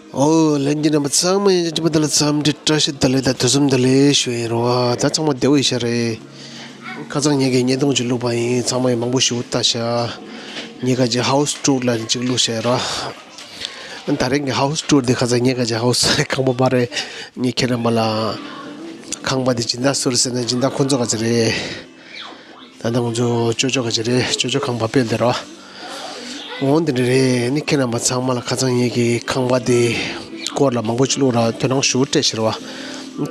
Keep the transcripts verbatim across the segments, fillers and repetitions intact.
ཨོ། ལྷན་རྒྱས་རྣམ་པ་ཚང་མ་ཡང་ཅིག་པ་དེ་ལ་འཚམས་འདྲི་བཀྲ་ཤིས་བདེ་ལེགས་དང་དུས་གསུམ་བདེ་ལེགས་ཞུ་ཡི་རོ། ད་ཚང་མ་བདེ་པོ་ཡིན་ཤག་རེད། ཁ་སང་ངེད་ཀྱིས་བརྙན་ཐུང་ཅིག་བླུགས་པ་ཡིན། ཚང་མས་མང་པོ་ཞིག་ལྟ་ཤག་ངེད་ཀྱིས་ཧའུ་སི་ཊུར་ལབ་ནས་ཅིག་བླུགས་ཤག་རོ། ད་རིང་གི་ཧའུ་སི་ཊུར་འདི་ཁ་སང་ངེད་ཀྱི་ཧའུ་སི་ཁང་པ་མ་རེད། ངས་ཁྱེད་རྣམ་པ་ལ་ཁང་པ་འདི་སྦྱིན་བདག་སུ་རེད་ཟེར་ན། སྦྱིན་བདག་ཁོང་ཚོ་ག་ཚོད་རེད། ད་ལྟ་ང་ཚོ་ཅོ་ཅོ་ག་ཚོད་རེད། ཅོ་ཅོ་ཁང་པ་སྤོས་འདི་རོ། འོ་འདི་འདྲ་རེད། ནི་ཁྱེད་རྣམ་པ་ཚང་མ་ལ་ཁ་སང་ངེད་ཀྱི་ཁང་པ་འདི་སྐོར་ལ་མང་པོ་ཅིག་བླུགས་ར། དོ་སྣང་ཞུ་སྤྲད་ཤག་རོ།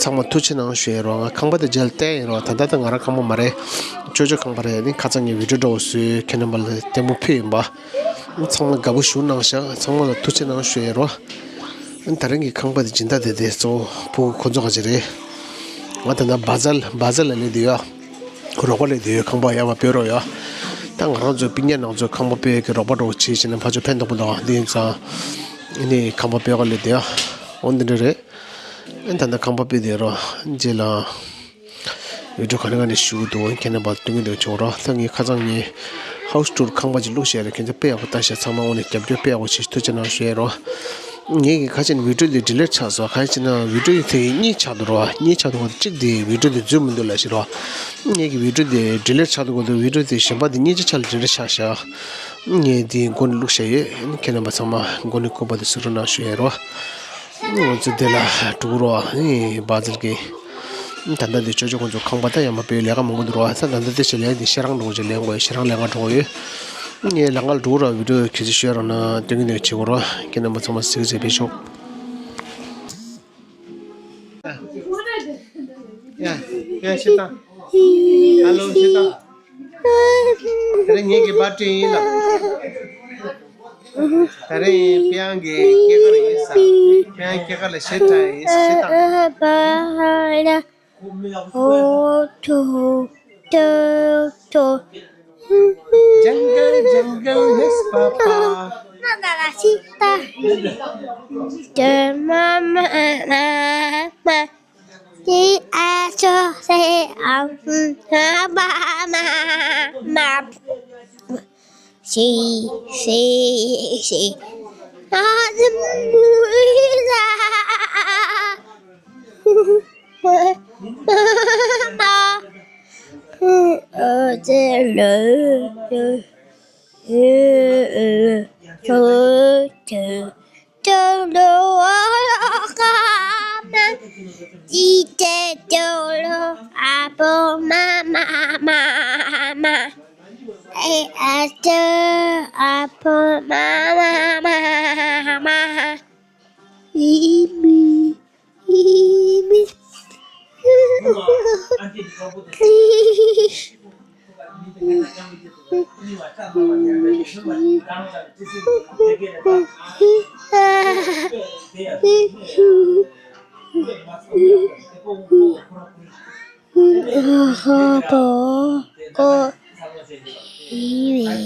ཚང་མ་ཐུགས་རྗེ་གནང་ཞུ་ཡི་རོ། ང་ཁང་པ་དེ་མཇལ་བལྟས་ཡིན་རོ། ད་ལྟ་ད་ང་རང་ཁང་པ་མ་རེད། ཅོ་ཅོ་ཁང་པ་རེད། ནི་ཁ་སང་ངས་བི་ཌིའོ་འདྲ་བོ་བཟོས། ཁྱེད་རྣམ་པ་ལ་ལྟད་མོ་ཕུལ་ཡིན་པ། ཚང་མ་དགའ་པོ་ཞུ་གནང་ཤག་ཚང་མ་ལ་ཐུགས་རྗེ་གནང་ཞུ་ཡི་རོ། ད་རིང་གི་ཁང་པ་དེ་སྦྱིན་བདག་དེ་དེ་གཙོ་བོ་ཁོ་ཚོ་ག་ཚོད་རེད། ང་ད་ལྟ་བ་ཛལ་བ་ཛལ་ལ་སླེབས་བསྡད་ཡོད། རོགས་པ་སླེབས་བསྡད་ཡོད། ཁང་པ་ཡར་མར་སྤོས་རོགས་ཡོད། ད་ང་རང་ཚོ་སྤུན་ཀྱག་ནང་ཚོ་ཁང་པ་སྤོས་ཀྱི་རོགས་པ་འདྲ་བོ་བྱེད་བྱས་ན་ཕར་ཕྱོགས་ཕན་ཐོགས་པོ་འདུག་འདི་ཡིན་ཙང་ཨ་ནི་ཁང་པ་སྤོས་ག་སླེབས་བསྡད་ཡོད། འོ་འདི་འདྲ་རེད། ཨ་ད་ལྟ་ཁང་པ་སྤོས་བསྡད་རོ། རྗེས་ལ་བི་ཌིའོ་ག་ནས་ག་ནས་ཞུ་གི་འདུག་ཁྱེད་རྣམ་པ་སྟོན་གྱི་འདུག་ཆོག་རོ། ད་ངས་ཁ་སང་ངས་ཧའུ་སི་ཊུར་ཁང་པ་ཅིག་བླུགས་བཞག་རེད། ཁྱེད་ཚོ་དཔེ་ཡག་པོ་ལྟ་ཤག་ཚང་མ་དངོས་གནས་རྒྱབ་སྐྱོར་དཔེ་ཡག་པོ་བྱེད། ཐུགས་རྗེ་གནང་ཞུ་ཡི་རོ། ངས་ཀྱི་ཁ་ཆེ་ནས་བི་ཌིའོ་འདི་ཌི་ལིཊ་ཆགས་སོང་། ག་རེ་བྱས་ན་བི་ཌིའོ་དེ་གཉིས་ཆགས་འདུག་རོ། གཉིས་ཆགས་འདུག་ག་གཅིག་དེ་བི་ཌིའོ་དེ་འཛུལ་མི་འདུག་ལབ་ཤག་རོ། ངས་ཀྱི་བི་ཌིའོ་དེ་ཌི་ལིཊ་ཆགས་འདུག་ག་འདུག་བི་ཌིའོ་དེ་གཞན་པ་དེ་གཉིས་ཆ་ཆ་ལ་ཌི་ལིཊ་ཆགས་ཤག་ངས་དེ་མགོ་ནས་བླུགས་བཞག་ཡོད། ཁྱེད་རྣམ་པ་ཚང་མ་མགོ་ནས་སྐུ་པར་དེ་གཟིགས་རོགས་གནང་ཞུ་ཡི་རོ། ང་ཚོ་དེ་ལ་འགྲོ་རོགས། ཨེ་བ་ཛལ་གི། ད་ལྟ་དེ་ཅོ་ཅོ་ཁོང་ཚོ་ཁང་པ་ད་ཡར་མར་སྤོས་ལས་ཀ་མང་པོ་འདུག་རོགས། ད་ད་ལྟ་དེ་ཞིག་ལས་དེ་ཤེད་རང་འགྲོ་ཅིག་ལེན་དགོས། ཤེད་རང་ལས་ཀ་འགྲོ་ཡོད། ངས་ལས་ཀ་ལ་འགྲོ་རོགས། བི་ཌིའོ་གལ་སྲིད་ཤེད་རང་ན་སྟོན་གྱི་འདུག་བྱེད་དགོས་རོགས། ཁྱེད་རྣམ་པ་ཚང་མ་གཟིགས་གཟིགས་ཕེབས་ཤོག་ཡ་ཡ་ཤེད་དང་། ཧ་ལོ་ཤེད་དང་། དེ་རིང་ངེད་ཀྱི་བར་ཐི་ཌེ་ཡིན་ལ། ད་རིང་དཔེ་ཡང་གི་སྐྱེས་སྐར་ཡིན་ས། དཔེ་ཡང་སྐྱེས་སྐར་ལ་ཞེ་དྲག་ཡིན་ཞེ་དྲག Jungle, jungle, yes, papa. She, she, she.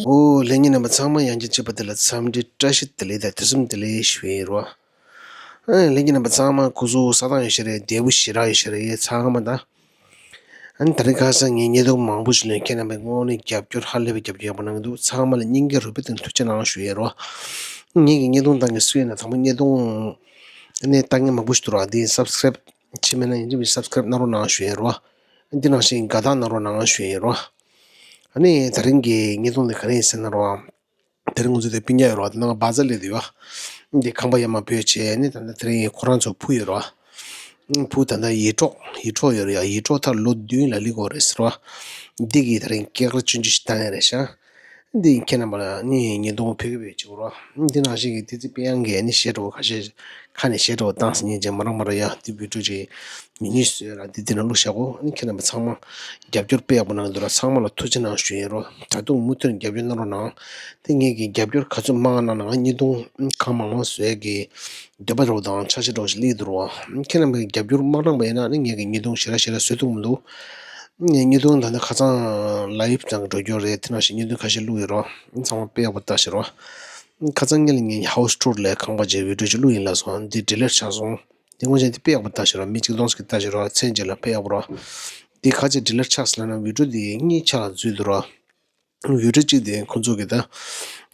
ཨོ། ལྷན་རྒྱས་རྣམ་པ་ཚང་མ་ཡང་བསྐྱར་གཅིག་པ་དེ་ལ་འཚམས་འདྲི་བཀྲ་ཤིས་བདེ་ལེགས་དང་དུས་གསུམ་བདེ་ལེགས་ཞུ་ཡི་རོ། ཨ་ལྷན་རྒྱས་རྣམ་པ་ཚང་མ་སྐུ་གཟུགས་ས་ཐང་ཡོད་ཤག་རེད། བདེ་པོ་ཞེ་དྲག་ཡོད་ཤག་རེད། ཚང་མ་ད། ཨ་ནི་ད་རིང་ཁ་སང་ངས་བརྙན་ཐུང་མང་པོ་ཞིག་ལོན། ཁྱེད་རྣམ་པས་དངོས་གནས་རྒྱབ་སྐྱོར་ཧ་ལས་པའི་རྒྱབ་སྐྱོར་ཡག་པོ་གནང་གི་འདུག་ཚང་མ་ལ་སྙིང་གི་རུས་པའི་གཏིང་ནས་ཐུགས་རྗེ་གནང་ཞུ་ཡས་རོ། ངེད་ཀྱི་བརྙན་ཐུང་ལྟ་མཁན་སུ་ཡིན་ན་དང་པོ་བརྙན་ཐུང་ཨ་ནི་ལྟ་མཁན་མང་པོ་ཞིག་འདུག་ར། འདི་སབ་སི་ཀ་རེབ་བྱས་མེད་ན་ཡིན་གཅིག་མིན་སབ་སི་ཀ་རེབ་གནང་རོགས་གནང་ཞུ་ཡས་རོ། འདི་ནང་བཞིན་དགའ་རྟགས་གནང་རོགས་གནང་ཞུ་ཡས་རོ། ཨ་ནི་ད་རིང་གི་བརྙན་ཐུང་འདི་ག་རེ་ཡིན་ཟེར་ན་རོ། དེ་རིང་ང་ཚོ་དེ་སྤུན་ཀྱག་ཡོད་རོགས། དེ་ནང་བ་ཛལ་སླེབས་བསྡད་ཡོད། འདི་ཁང་པ་ཡར་མར་སྤོས་བྱས་ནི་ད་ལྟ་དེ་རིང་ཁོ་རང་ཚོ་བུ་ཡོད་རོགས། བུ་ད་ལྟ་ཡིད་འཕྲོག་ཡིད་འཕྲོག་ཡོད་རེད་ཡ། ཡིད་འཕྲོག་ཐར་ལོ་བདུན་ལ་སླེབས་ཀྱི་ཡོད་རེད་ཟེར་བ། འདི་གིས་དེ་རིང་སྐྱེས་སྐར་བཅུ་གཅིག་བཏང་ཡ་རེད་ཤག་འདི་ཁྱེད་རྣམ་པ་ལ་ནི་བརྙན་ཐུང་ཕུལ་གི་ཡོད་ཅིག་རོ། འདི་ནང་བཞིན་གྱི་དེ་ཚེ་དཔེ་ཡང་གི་ནི་གཞས་འདྲ་བོ་ཁ་ཤས་ཁ་ནས་གཞས་འདྲ་བོ་བཏང་ཟིན་ཉིན་རྗེས་མ་རང་མ་རང་ཡ་འདི་བི་ཌིའོ་ཅིག་ཉུང་ཉུང་བཟོས་ར། འདི་འདི་ནང་བླུགས་བཞག་གོ་ཨ་ནི་ཁྱེད་རྣམ་པ་ཚང་མ་རྒྱབ་སྐྱོར་དཔེ་ཡག་པོ་གནང་གི་འདུག་ར། ཚང་མ་ལ་ཐུགས་རྗེ་གནང་ཞུ་ཡས་རོ། ད་དུང་མུ་མཐུད་ནས་རྒྱབ་སྐྱོར་གནང་རོགས་གནང་། དེ་ངེད་ཀྱི་རྒྱབ་སྐྱོར་ག་ཚོད་མང་གནང་ན་ང་བརྙན་ཐུང་གང་མང་མང་བཟོ་ཡས་ཀྱི་འདོད་པ་འདྲ་བོ་དང་འཆར་གཞི་འདྲ་བོ་ཞིག་སླེབས་འདུག་ར། ཁྱེད་རྣམ་པས་རྒྱབ་སྐྱོར་མ་གནང་པ་ཡིན་ན་ཨ་ནི་ངེད་ཀྱི་བརྙན་ཐུང་ཞེ་དྲག་ཞེ་དྲག་བཟོ་ཐུབ་མི་འདུག་ངས་བརྙན་ཐུང་ད་ལྟ་ཁ་སང་ལའིབ་ཙམ་འགྲོ་རྒྱུ་རེད། དེ་ནང་བཞིན་བརྙན་ཐུང་ཁ་ཤས་བླུགས་ཡོད་རོ། ཚང་མ་དཔེ་ཡག་པོ་ལྟ་ཤེས་རོ། ཁ་སང་ཉིན་ལ་ངས་ཧའུ་སི་ཊུར་ལ་ཁང་པ་ཅིག་བི་ཌིའོ་ཅིག་བླུགས་ཡིན་ལབ་སོང་། འདི་ཌི་ལིཊ་ཆགས་སོང་། དེ་སྔོན་ཆད་དེ་དཔེ་ཡག་པོ་ལྟ་ཞིག་ར། མི་གཅིག་སྟོང་ཞིག་ལྟ་ཞིག་ར། མཚན་གཅིག་ལ་དཔེ་ཡག་པོ་ར། དེ་ག་ཅིག་ཌི་ལིཊ་ཆགས་སོང་ལབ་ན་བི་ཌི་ཡོ་དེ་གཉིས་ཆ་ལ་འཛུལ་འདུག་ར། བི་ཌི་ཡོ་གཅིག་དེ་ཁོ་ཚོ་གི་ད།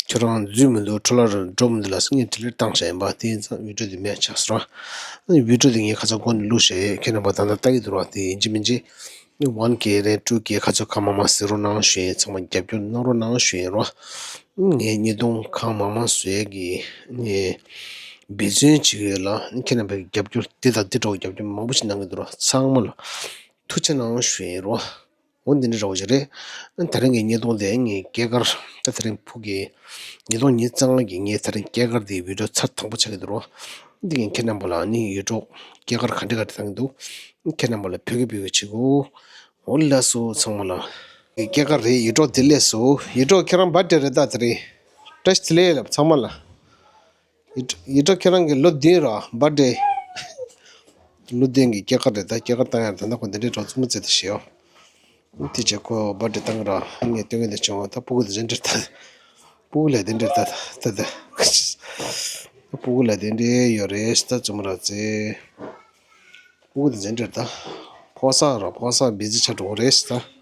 ཁྱོད་རང་འཛུལ་མི་འདུག་འཕྲོ་བརླག་འགྲོ་མི་འདུག་ལབ་སོང་། ངས་ཌི་ལིཊ་བཏང་བཞག་ཡིན་པ། དེ་ཡིན་ཙང་བི་ཌི་ཡོ་དེ་མེད་ཆགས་སོང་ར། བི་ཌི་ཡོ་དེ་ངས་ཁ་སང་འགོ་ནས་བླུགས་བཞག་ཡོད། ཁྱེད་རྣམ་པ་ད་ལྟ་ལྟ་གི་འདུག་ར། དེ་ཡིན་གཅིག་མིན་གཅིག་ཝན་ཀེ་རེད། ཊུ་ཀེ་ཁ་ཚོ་གང་མང་མང་ཟེར་རོགས་གནང་ཞུ་ཡིན། ཚང་མ་རྒྱབ་སྐྱོར་གནང་རོགས་གནང་ཞུ་ཡིན་རོ། ངས་བརྙན་ཐུང་གང་མང་མང་བཟོ་ཡས་ཀྱི་ངས་འབད་བརྩོན་བྱེད་ཀྱི་ཡོད་ལ། ཁྱེད་རྣམ་པའི་རྒྱབ་སྐྱོར་འདི་དང་འདི་འདྲ་བོ་རྒྱབ་སྐྱོར་མང་པོ་ཞིག་གནང་གི་འདུག་ར། ཚང་མ་ལ་ཐུགས་རྗེ་གནང་ཞུ་ཡིན་རོ། འོ་འདི་འདྲ་འདྲ་བོ་ཞིག་རེད། ད་རིང་གི་བརྙན་ཐུང་དེ་ངས་སྐྱེས་སྐར་ད་དེ་རིང་ཕུག་གི་ཉིས་སྟོང་ཉི་ཤུ་རྩ་ལྔ་གི་ངའི་ད་རིང་སྐྱེས་སྐར་དེའི་བི་ཌི་ཡོ་ཚར་དང་པོ་ཆགས་ཀྱི་འདུག་རོ། འདི་ངས་ཁྱེད་རྣམ་པ་ལ་ནི་ཡིད་འཕྲོག་སྐྱེས་སྐར་ག་འདྲ་ག་འདྲ་བཏང་གི་འདུག་ཁྱེད་རྣམ་པ་ལ་ཕུལ་གི་ཕུལ་གི་བྱེད་དགོས། འོ་ལགས་སོ་ཚང་མ་ལ། སྐྱེས་སྐར་རེད། ཡིད་འཕྲོག་བདེ་ལེགས་སོ། ཡིད་འཕྲོག་ཁྱེད་རང་བར་ཌེ་རེད་ད་དེ་རིང་། བཀྲ་ཤིས་བདེ་ལེགས་ལབ་ཚང་མ་ལ། ཡིད་ཡིད་འཕྲོག་ཁྱེད་རང་གི་ལོ་བདུན་ར་བར་ཌེ། ལོ་བདུན་གྱི་སྐྱེས་སྐར་རེད་ད། སྐྱེས་སྐར་བཏང་ཡ་ད་ལྟ་ཁོ་འདི་འདྲའི་འགྲོ་རྩུབ་མོ་བརྩེ་དེ་ཞེའོ། དེ་རྗེས་ཁོ་བར་ཌེ་བཏང་ར་ངས་སྟོན་གི་འདི་བྱུང་བ། ད་སྤུ་གུ་དེ་འདྲ་ད། སྤུ་གུ་ལ་དེ་འདྲ་ད་ད་ད། སྤུ་གུ་ལ་དེ་འདྲ་ཡོད་རེད་ད་རྩུབ་མོ་ར་བརྩེ། སྤུ་གུ་དེ་འདྲ་ད། ཕོ་གསར་ར་ཕོ་གསར་བི་ཛི་ཆགས་འགྲོ་རེད་ད།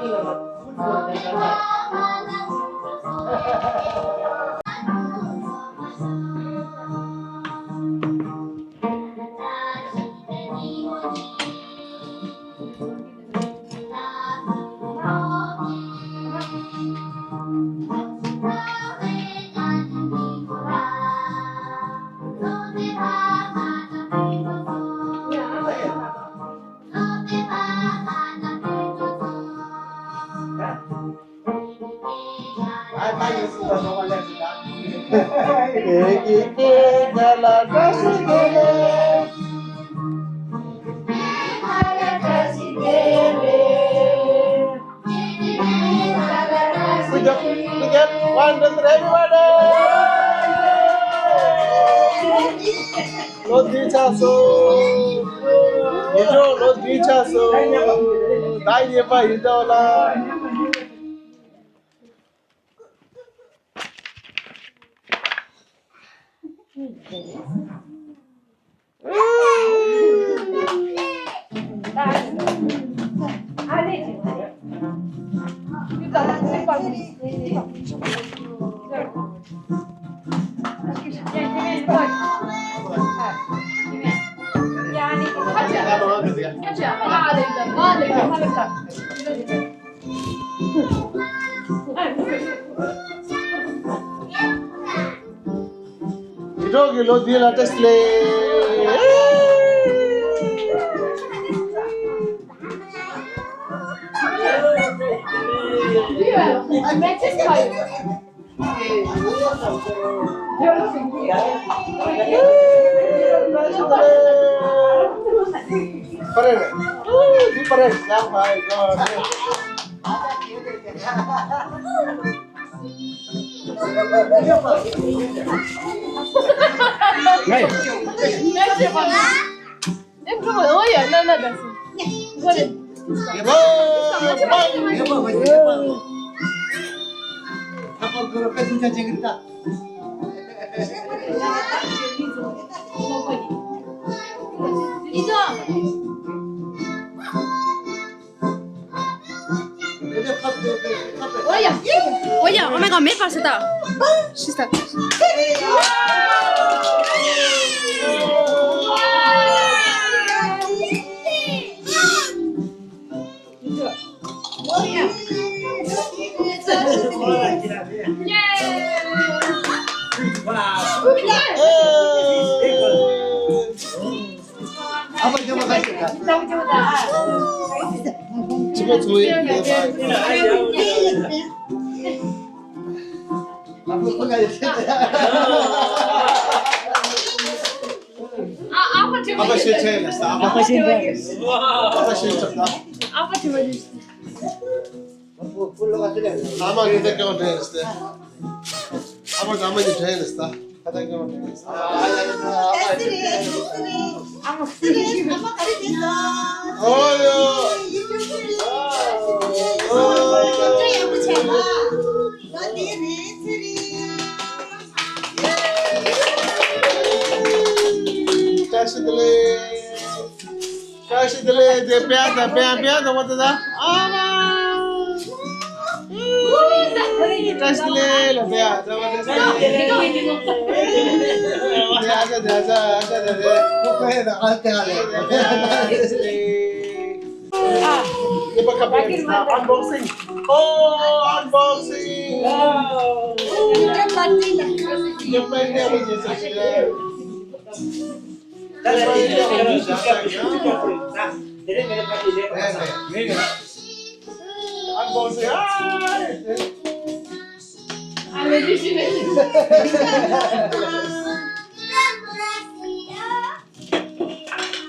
Good job. Good job. One, two, three, everybody. ལོ་བདུན་ཆགས་སོང་། ཡིད་འཕྲོག་ལོ་བདུན་ཆགས་སོང་། ད་ཉེས་པ་ཡིན་འདུག་ལ། མི་འགྲོ་གི་ལོ་འདི་ལ་བཀྲ་ཤིས་བདེ་ལེགས། Oh yeah, oh my god, me pasa ta. She's that. བཀྲ་ཤིས་བདེ་ལེགས། བཀྲ་ཤིས་བདེ་ལེགས། དེ་པེ་ཡ་ད་པེ་ཡ་པེ་ཡ་ད་བ་ད་ད། ཨ་མ། བཀྲ་ཤིས་བདེ་ལེགས་ལ་པེ་ཡ་ད་བ་ད་ད། ཨ་ད་ད་ད་ཨ་ད་ད་ད། ཨ་ད་ད་ད། ཨ། Unboxing. Oh, unboxing. Wow. Unboxing.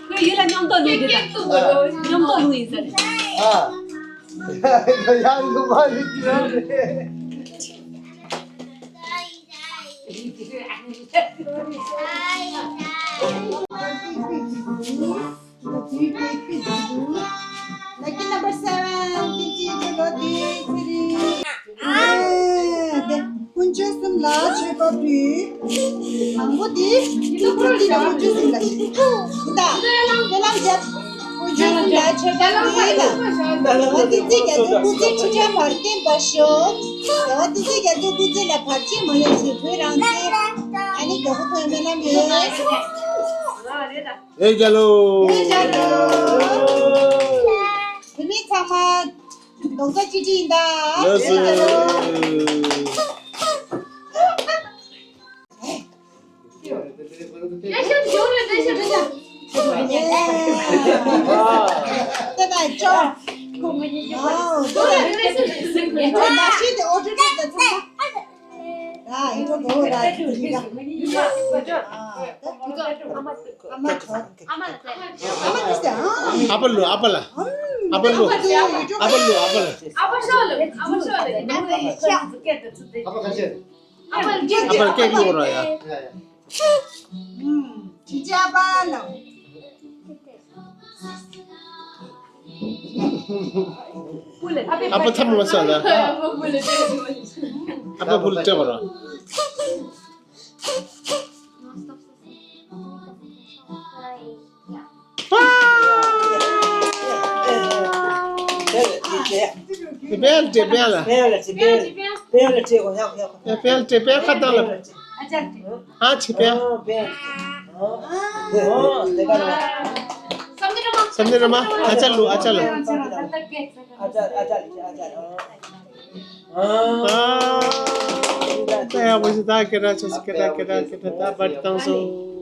ཁོས་ཡུལ་ལ་མཉམ་དུ་ལུས་དེ་དང་། མཉམ་དུ་ལུས་ཡིན་ཟེར། ཨ། ཡང་ལུས་མ་ལུས་ཀྱི་རང་རེད། Lucky number seven, ཏིན་ཅི་ལོ་དེ་ཚེ་རིང་། ཨ། དེ་དཀོན་མཆོག་གསུམ་ལ་མཆོད་པ་ཕུལ། དང་པོ་དེ་ཏིན་ཅི་ལ་དཀོན་མཆོག་གསུམ་ལ་ཕུལ། ད་དེ་ལ་རྒྱབ། ཆོས་ལ་ཆོས་པ་ལ་ལ། རྒྱལ་བ་བསྟན་འཛིན་རྒྱ་མཚོའི་སྐུ་ཚེ་ཁྲི་ཕྲག་བར་བརྟན་པར་ཤོག་རྒྱལ་བ་བསྟན་འཛིན་རྒྱ་མཚོའི་སྐུ་ཚེ་ལ་བར་ཆད་མ་ཡོང་ཞེས་བོད་རང་བཙན། ཨ་ནི་རྒྱལ་པོ་ཁོང་སྨོན་ལམ་ཡོད། ཨེ་རྒྱལ་ལོ། ཨེ་རྒྱལ་ལོ། བོད་མི་ཚང་མ་རྡོག་རྩ་གཅིག་སྒྲིལ་ཡིན་ད། ལགས་སོ། ཨ་ཕ་ལོ། ཨ་ཕ་ལ། ཨ་ཕ་ལོ། ཨ་ཕ་ལ། ཨ་ཕ་ལ་སྐད་ཀྱི་འོ་ར་ཡ། ཨུམ། ཅི་ཅ་པ་ལ། ཨ་ཕ་ཐམ་མ་ས་ལ། ཨ་ཕ་བུ་ལ་སྤྲད་པ་ར། སི་པེལ་ཏེ་པེལ། སི་པེལ་ཏེ་པེལ་ཁ་ཏ་ལ། ཨ་ཆི་པེལ། སམ་ནི་ར་མ། ཨ་ཅག་ལུ། ཨ་ཅག་ལུ། ཨ་ཅག་ལུ། ཨ་ཅག་ལུ། ཨ་ཅག་ལུ། ཨ། ད་ཡག་པོ་ཞིག་ད་སྐད་གྲགས་ཆོག་སྐད་གྲགས་སྐད་གྲགས་སྐད་གྲགས་ད་བར་བཏང་སོང་།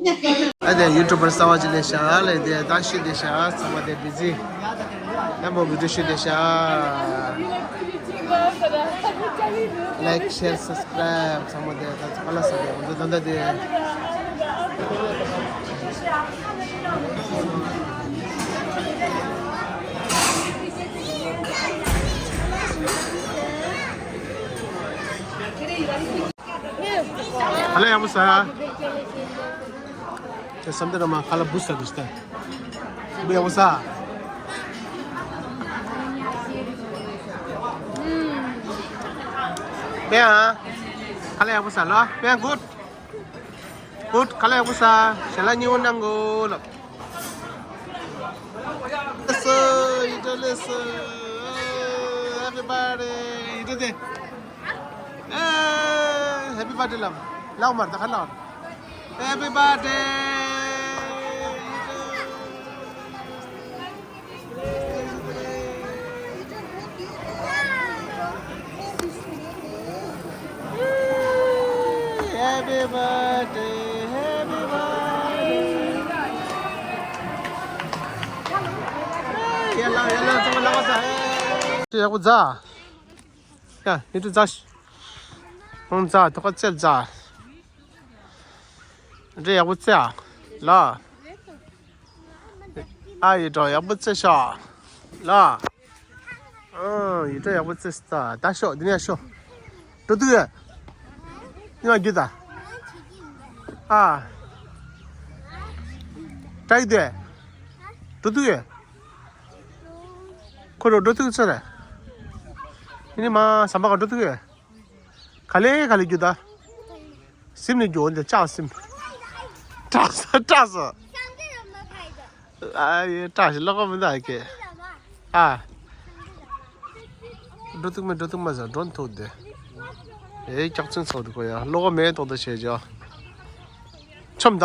ཨ་དེ་ཡུ་ཊུབ་པར་གསར་པ་ཅིག་སླེབས་ཤག་ལས་དེ་ད་ཤི་དེ་ཤག་ཚང་མ་དེ་བི་ཛི། ད་མོ་བི་ཌིའོ་ཤི་དེ་ཤག་ལའིཀ་ཤེར་སབ་སི་ཀ་རའིབ་ཚང་མ་དེ་ད་ཚོ་ཨ་ལ་ས་དེ་འོ་ད་ད་དེ། ཁ་ལག་ཡག་པོ་ཟ། དེ་བསམ་དེ་ར་མ་ཁ་ལག་བུ་ཟ་གི་ཤི་ད། བུ་ཡག་པོ་ཟ། པེ་ཡ། ཁ་ལག་ཡག་པོ་ཟ་ལོ། པེ་ཡ་གུཌ། གུཌ། ཁ་ལག་ཡག་པོ་ཟ། ཞལ་ལག་མཉེས་པོ་གནང་གོ་ལོ། ལེ་སོ། ཡིད་དྲོ་ལེ་སོ། ཧེ་པི་བར་ཐི་ཌེ། ཡིད་དྲོ་དེ། ཨེ། ཧེ་པི་བར་ཐི་ཌེ་ལབ། ལབ་མར་ད་ཁ་ལག Happy birthday. Happy birthday, happy birthday. ཡ་ལ་ཡ་ལ་ཚང་མ་ལ་བ་ས། ཡག་པོ་ཟ། ཡ་ཡིད་དྲོ་ཟ། ཁོང་ཟ་ཐོག་ཁ་ཚེར་ཟ། འདྲེ་ཡག་པོ་བཙལ་ཨ། ལ། ཨ་ཡིད་དྲོ་ཡག་པོ་བཙལ་ཤག་ལ། ཨང་ཡིད་དྲོ་ཡག་པོ་བཙལ་སྟ་ད་ཤོག་འདི་ནས་ཤོག་འགྲོ་དུས་ཡོད། ཉོ་རྒྱུ་ད། ཨ། ཏྲ་ཡི་དུས། འགྲོ་དུས་ཡོད། ཁོ་རོ་འགྲོ་དུས་ཚོད་རེད། ཡིན་ནི་མ་ཟམ་པ་ག་འགྲོ་དུས་ཡོད། ག་ལེ་ག་ལེ་རྒྱུ་ད། སིམ་ནི་རྒྱུ་འོན་ཏེ་ལྕགས་སིམ། སྐྲག་སོ་སྐྲག་སོ། ཨ་ཡེ་སྐྲག་ཞིག་ལོག་གོ་མི་འདུག་ཨ་ཁེ། ཨ། འགྲོ་ཐུག་མེད་འགྲོ་ཐུག་མ་ཟ་འགྲོ་ཐུག་དེ། ཨེ་སྐྱག་རྫུན་ཚོགས་འདུག་གོ་ཡ་ལོག་གོ་མེད་ཐོག་ཏུ་བྱེད་ཅོ། ཆོམ་ད།